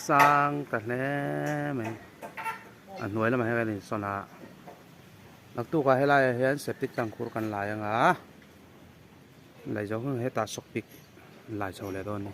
Sang ta hle mai a hnuai lamah hian kan insawn a naktuk ah helai ah hian septic tank khur kan lai anga lei zawng hi hetah sawk pik an lai chho leh dawn a ni.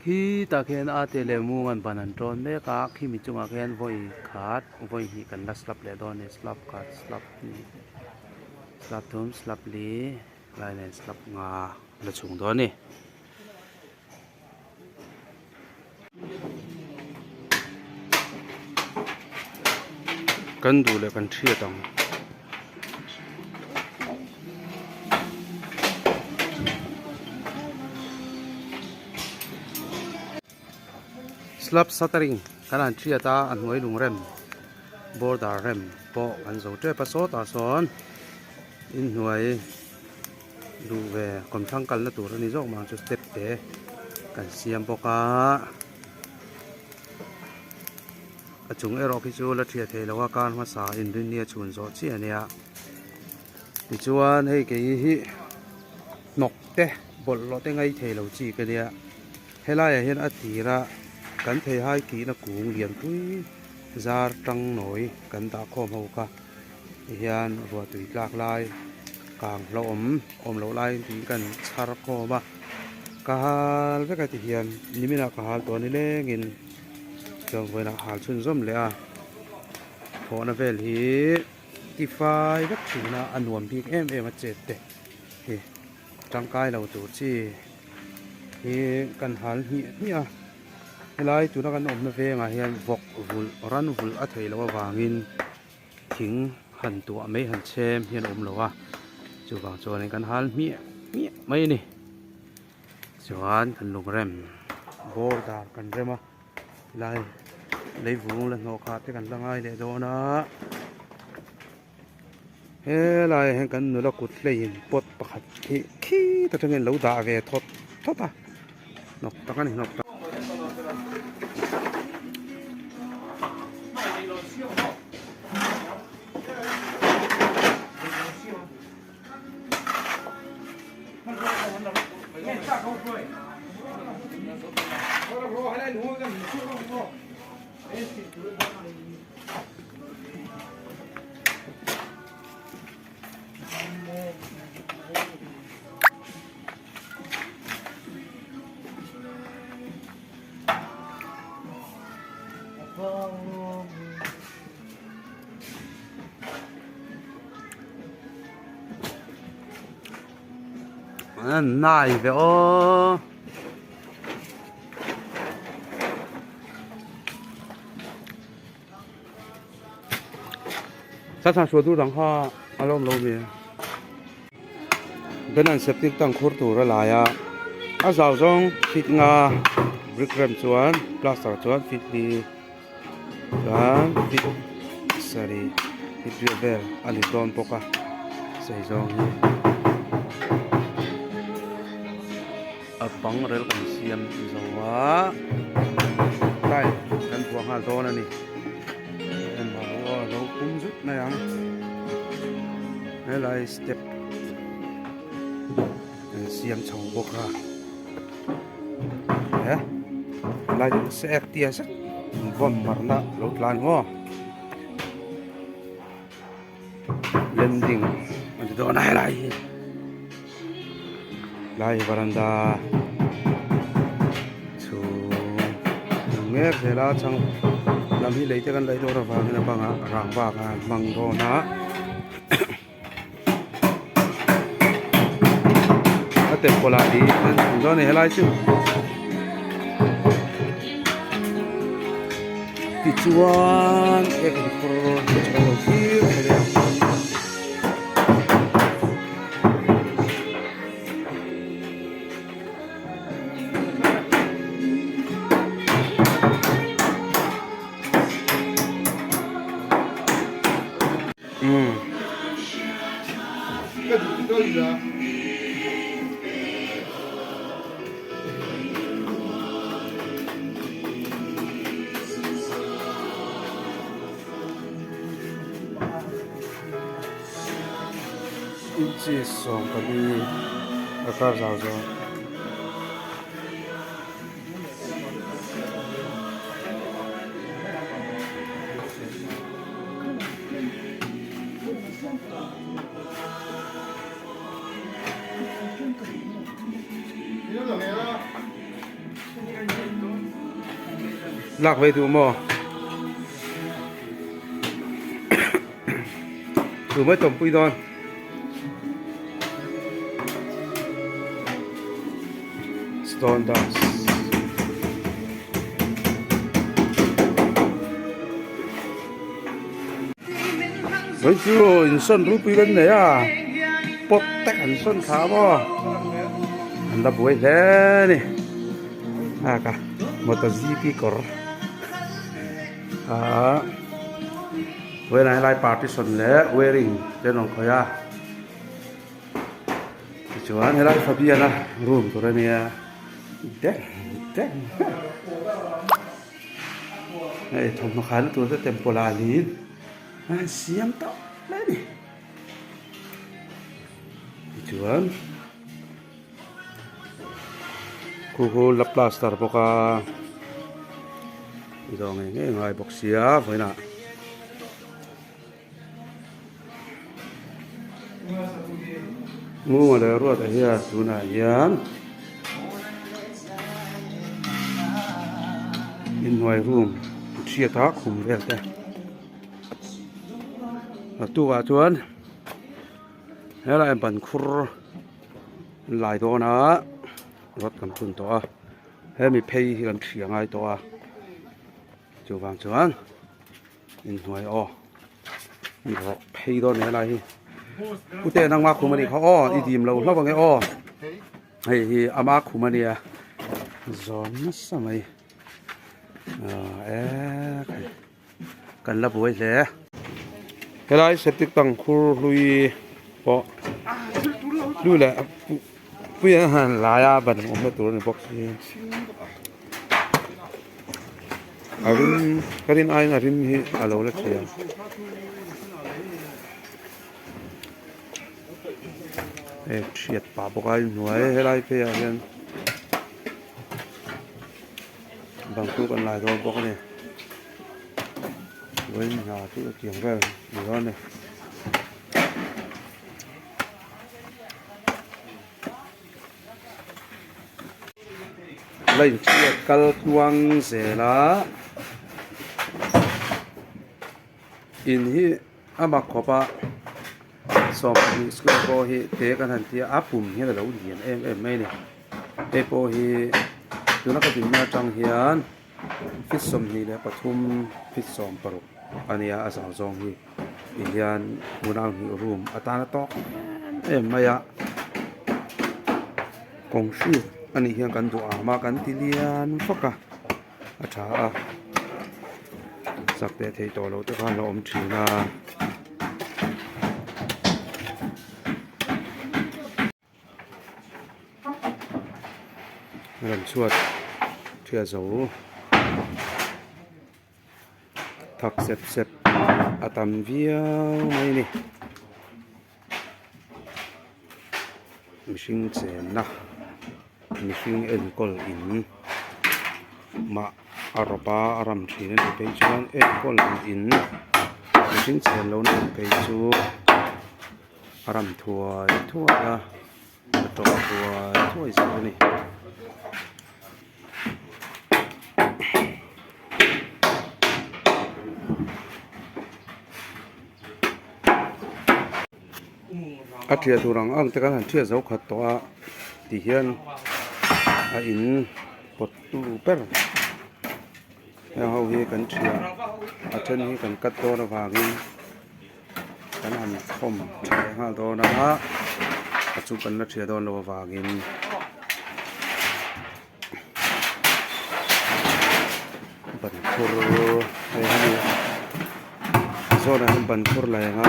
Khitah khian a te leh mung an ban an tawn mek a khimi chungah khian vawi khat vawi hnih kan la slap leh dawn a ni slap khat slap hnih slap thum slap li lai nen slap nga la chhung dawn a ni. Kan duh leh kan hriat ang. Slab shuttering kan han hriat a a hnuai lung rem border rem pawh kan zo tep a sawtah sawn inhnuai duh ve kawmthlang kalna tur a ni zawk mah ang chu step te kan siam bawk a a chung erawh khi chu la thiah thei lo a kar hmasa inrinni a chhun zawh chiah a nia tichuan hei kei hi hnawk te bawlhhlawh te ngai thei lo chi ka nia helaiah hian a tira kan theihai tihna kung lianpui zar tang nawi kan dah khawm ho kha. Tihian ruah tui tlak lai kang hlauhawm awm loh lai tih kan chhar khawm a ka hal vek a tihian niminah ka hal tawh nilengin chuan vawiinah hal chhunzawm leh a thawhna vel hi tifai vek thin a a nuam bik em em a chet te hi tangkai lo tur chi hi kan hal hmiah hmiah a helai tuna kan awmna vengah hian vawk vulh ran vulh a theih loh avangin. Thing han tuah mai han chhem hian a awm lo a chuvang chuanin kan hal hmiah hmiah mai a ni chuan kan lung rem border kan rem a lai leivung la hnawh khah te kan la ngai leh dawn a helaiah hian kan nula kut hleiin pot pakhat hi khit atangin lo dah ve thawt thawt a hnawk tak a ni hnawk tak. Nai ve aw. Sa thang hruai tur dang kha a lo awm lo mi Ben an septic tank khur tur a lai a a zau zawng feet nga brick rem chuan plaster chuan feet li chuan feet sarih feet riat vel a ni dawn bawk a sei zawng hi a bang rel kan siam zo a tile kan vuah nghal dawn a ni. Lo pum zut mai ang helai step an siam chho bawk a he lai se ek tia zet vawn marna lo tlan maw landing a ni dawn a helai hi lai varanda chhung mek zel a chhang lam hi lei te kan laih dawn avangin a bangah rangva khan an hmang dawn a a temple ah hi an chhung dawn a ni helai chu tichuan ek khur chu kan lo thlir thei a. Inches 14 a kar zau zawng. Lak ve duh maw? Tu mai tawmpui dawn. Stone dust. Mai chu insawn rupui kan nei a pot te kan sawn thla maw an la buai hle a ni a ka motor gp kawr ah vawiinah helai partition leh wiring te an rawn khawih a tichuan helai Fabian-a room tur a nia deng deng. Hei thawmhnaw khaina tur te temple ah niin a han siam tawh mai a ni tichuan khu khu la plaster bawk a zawh ngei ngei ngai bawk sia vawiinah. Ngunga leh ruat ah hian tunah hian inhnuai room chhiat a khum vel te a tukah chuan helai ban khur an lai dawn a rod kan phun tawh a hemi phei hi kan thli a ngai tawh a chuvang chuan. Inhnuai aw an rawk phei dawn a ni helai hi pute nangma khum a nih kha aw i dim lo hlauh ang e aw hei hi ama khum a nia zawn nasa mai ah e kan la buai hle helai septic tank khur hlui pawh hlui leh pui an han lai a ban awmna tur a ni bawk si. A rim ka rin aiin a rim hi a lo la thei ang. Hei thiat pah bawk a inhnuai helai phei ah hian bang chu kan lai dawn bawk a ni. Vawiin hna chu tiang vel ni dawn a ni. La inchhiat kal tluang zel a in hi a mak khawp a 12 square pawh hi te kan han tia a pum hian a lo lian em em mai a ni hei pawh hi tuna ka dinna atang hian feet 23 feet 16 a nia a zau zawng hi tihian unau hnih room atana tawk em em mai a concrete a nih hian kan duh am a kan ti lian vak a a tha a chak teh theih tawh loh te khan a awm thin a. Lam chhuat ṭhiah zo thak sep sep a tam viau mai a ni mihring chenna mihring enkawl in mah a rawp a a ram thin a nih phei chuan enkawl in mihring chen lohna in phei chu. A ram thuai thuai a a tawng thuai thuai zel a ni. A thiah tur ang ang te khan han thiah zo khat tawh a ti hian a in pawt tu ber heng ho hi kan thiah a then hi kan cut dawn avangin. Kan han khawm tha leh nghal dawn a a chu kan la ṭhia dawn loh avangin ban khur hei hemi zawnah hian ban khur la eng a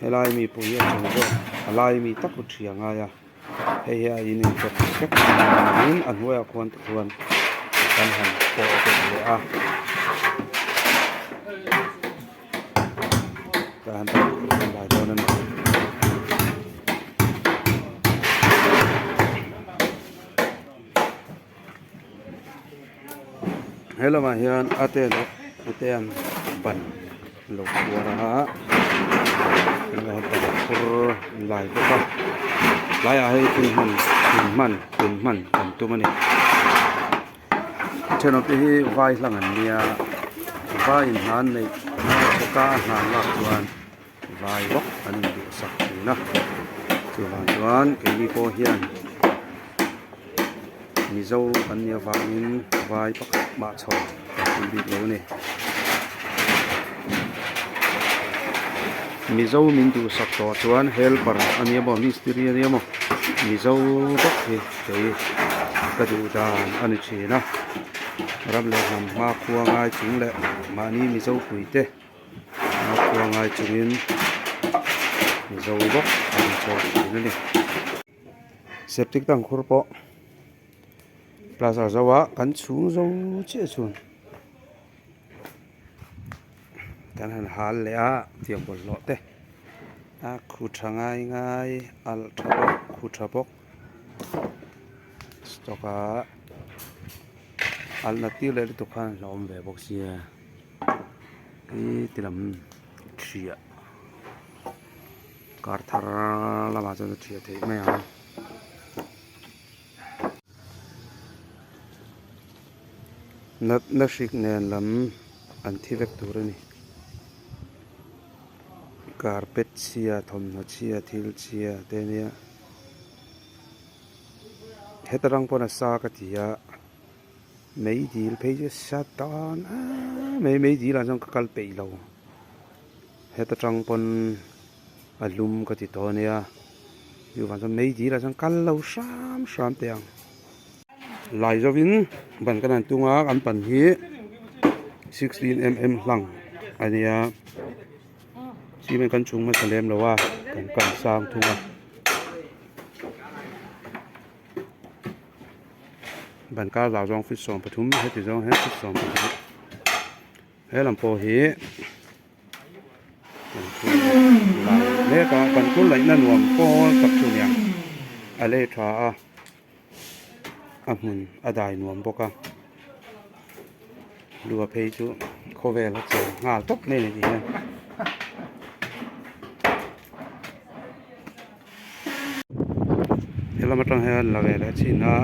helai mi pawh hi a chung zawk a lai mi tak a ṭhia ngai a hei hi a in inchawp vek avangin a hnuaiah khuan te chuan kan han pawh belh leh a. He lamah hian ate leh putean ban an lo khuar a ban khur an lai bawk a tlaiah hei thil hman thil hman tun hman an tum a ni thenawm te hi vai hlang an nia vai in hna an neih chhawka a hna an lak chuan vai bawk an induhsak thin a chuvang chuan keini pawh hian. Mizo kan nih avangin vai pakhat mah chho kan tum bik lo a ni. Mizo min duhsak tawh chuan helper a nia maw mistiri a nia maw Mizo bawk hi kei ka duh dan a ni thin a. Ram leh hnam hmakhua ngai chung leh mahni Mizo puite hmakhua ngai chungin Mizo bawk an chhawr thin a ni. Septic tank khur pawh plaster zo a kan chhung zo chiah chuan kan han hal leh a tiang bawlhhlawh te a khu tha ngai ngai alh tha bawk khu tha bawk stock a alh na tir leh lutuk khan a hlauhawm ve bawk sia ih ti lam ṭhiah. Kar thar lamah chuan a thiah theih mai ang. Natna hrik nen lam an thi vek tur a ni. Carpet chhia thawmhnaw chhia thil chhia te ania. Heta rang pawn a sa ka ti a mei dil phei chu a sa tan em mai mei dil ah chuan ka kal peih lo. Heta tang pawn a lum ka ti tawh ania chuvang chuan mei dil ah chuan kal lo hram hram teh ang. Lai zawin ban kan han tung a kan pan hi 16 mm hlang ania cement kan chhung hmasa lem lo a kan kan sang thung a. Ban kar zau zawng feet 13 heti zawng hian feet 15. He lam pawh hi kan khur lai mek a kan khur laihna nuam pawl tak chu nia a lei tha a a hmun a dai nuam bawk a lua phei chu khawvel a cheng nghal tawp mai a ni tih hian. Helam atang hian la ve leh chin a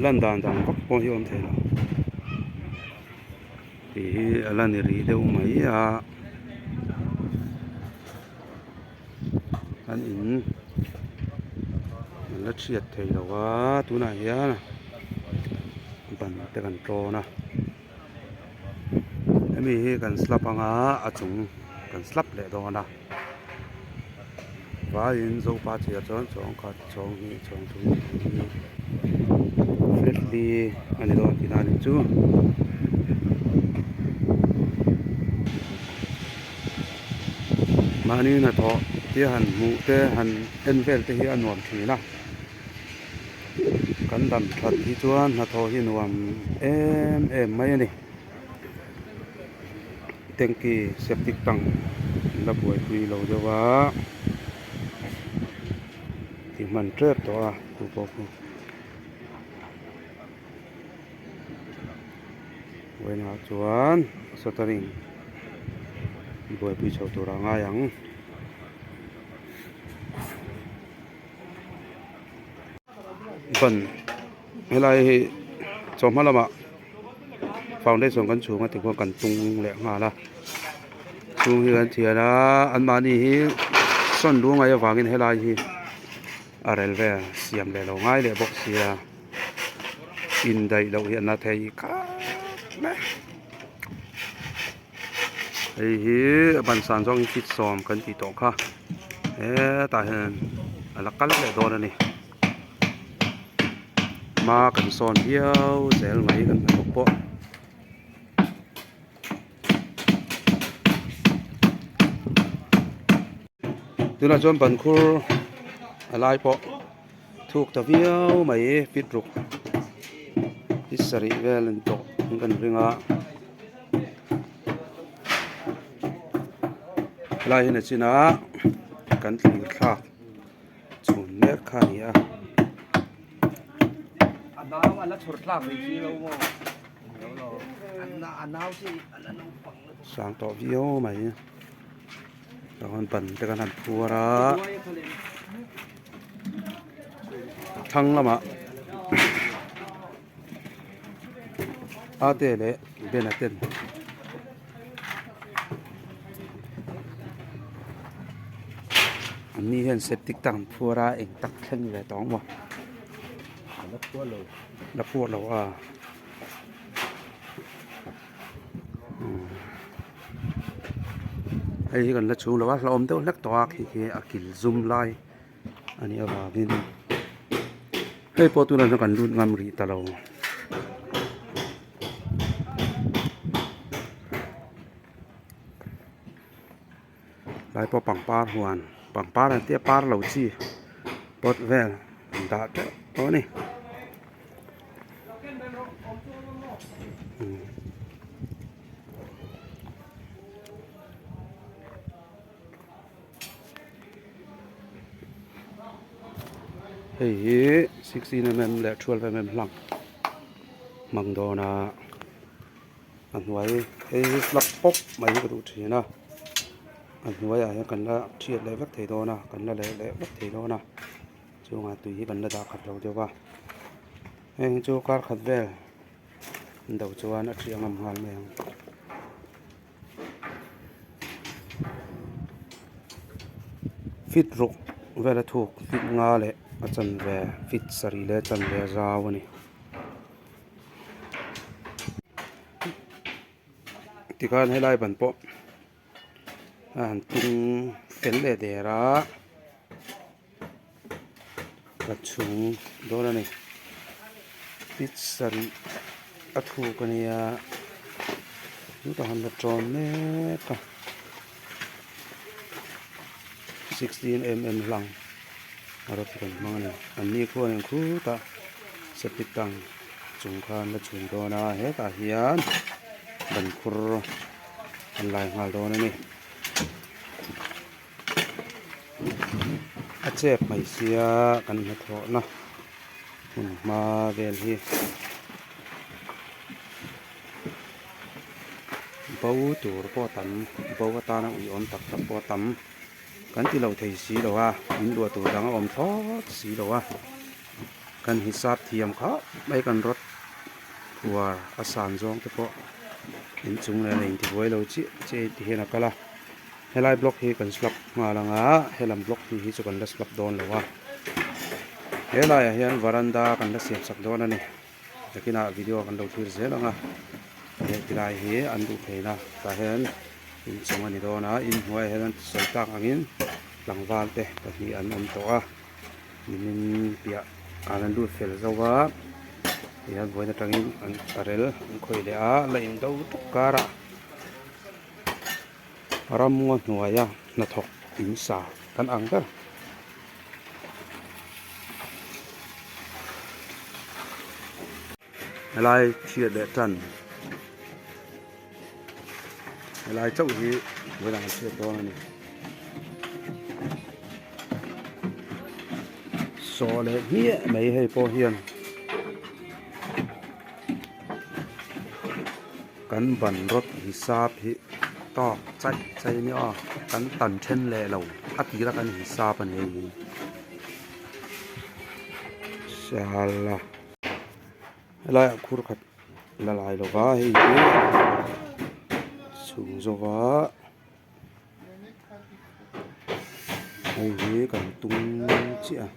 lan dan dang vak pawh hi a awm thei lo tih hi a la ni rih deuh mai a an in an la chhiat thei lo a tunah hian ban te kan tawn a. Hemi hi kan slap anga a chung kan slap leh dawn a vaiin zopa chhiar chuan chawng khat chawng hnih chawng thum chawng li flat li a ni dawn tihna a ni chu. Mahni hnathawh te han hmuh te han en vel te hi a nuam thin a. Kan dam that hi chuan hnathawh hi nuam em em mai a ni. Tanky septic tank an la buaipui lo deuh a ti hman tep tawh a chu pawh chu vawiinah chuan shuttering buaipui chho tur a ngai ang. Ban helai hi chawhma lamah foundation kan chhung a tikhuan kan tung leh nghal a chung hi kan thian a anmahni hi sawn lu ngai avangin helai hi a rel vel siam leh lo ngai leh bawk sia indaih loh hi a na thei khawp mai. Hei hi a ban san zawng hi feet sawm kan tih tawh kha hetah hian a la kal leh dawn a ni hma kan sawn viau zel mai kan hnathawk pawh. Tunah chuan ban khur a lai pawh thuk ta viau mai feet ruk feet sarih vel an tawh in kan ring a helai hi nachin a kan thlir thlak chhun mek kha a ni a. Sang tawh viau mai chuan ban te kan han phuar a thlang lamah ate leh bena ten an ni hian septic tank an phuar a eng tak thleng ve tawh ang maw la phuar lo a. Hei hi kan la chhung lo a hlauhawm deuh hlek tawh a khi khi a kil zum lai a nih avangin hei pawh tunah chuan kan lut ngam rih ta lo. Lai pawh pangpar huan pangpar an tia par lo chi pot vel an dah teuh tawh a ni. Hei hi 16 mm leh 12 mm hlang hmang dawn a a hnuai hei hi slab pawp mai hi ka duh thin a a hnuaiah hian kan la thiat leh vek thei dawn a kan la leh leh vek thei dawn a. Chungah tui hi kan la dah khat lo deuh a heng hi chu kar khat vel an do chuan a thiang ngam nghal mai ang. Fit ruk vel a thuk fit nga leh a chanve fit sarih leh a chanve a zau a ni. Tikhan helai ban pawh. A han tung fel leh der a ka chhung dawn a ni fit sarih a thuk a nia chutah han la tawn mek a 16 mm hlang a rawt hi kan hmang a ni an ni khuanin khutah septic tank chung khan la chhung dawn a hetah hian ban khur. An lai nghal dawn a ni. A chep mai sia kan hnathawhna hmun hma vel hi bo tur pawh a tam bo atana uiawm tak tak pawh a tam kan ti lo thei si lo a in luah tur dang a awm thlawt si lo a kan hisap thiam khawp mai kan rawt Phuar a san zawng te pawh inchung leh a intibuai lo chiah chiah ti hian a kal a helai block hi kan slab nghal ang a helam block hi hi chu kan la slab dawn lo a helai ah hian varanda kan la siam sak dawn a ni nakinah video kan lo thlir zel ang a he tilai hi an duh theihna tah hian inchung a ni dawn a inhnuaiah hian sawi tak angin tlangval te pahnih an awm tawh a. Nimin piah an an lut fel zo a tihian vawiin atangin an rel an khawih leh a la in do tuk karah ramngaw hnuaia hnathawk in sa kan ang ber. Helai chhiat leh tan helai chauh hi vawiin ah an chhiat dawn a ni. Saw leh hmiah mai hei pawh hian kan ban rawt hisap hi tawk chaih chaih a ni aw kan tan then leh lo a tira kan hisap a ni hei hi siala. Helaiah khur khat la lai lo va hei hi chhung zawva hei hi kan tum chiah a.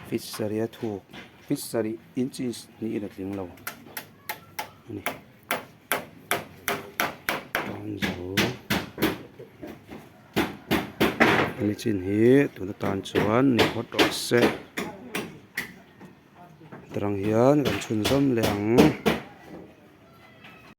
Feet sarih a thuk feet sarih inches niin a tling lo. A ni tan zo hemi chin hi tun atan chuan ni phawt rawh se tarang hian kan chhunzawm leh ang.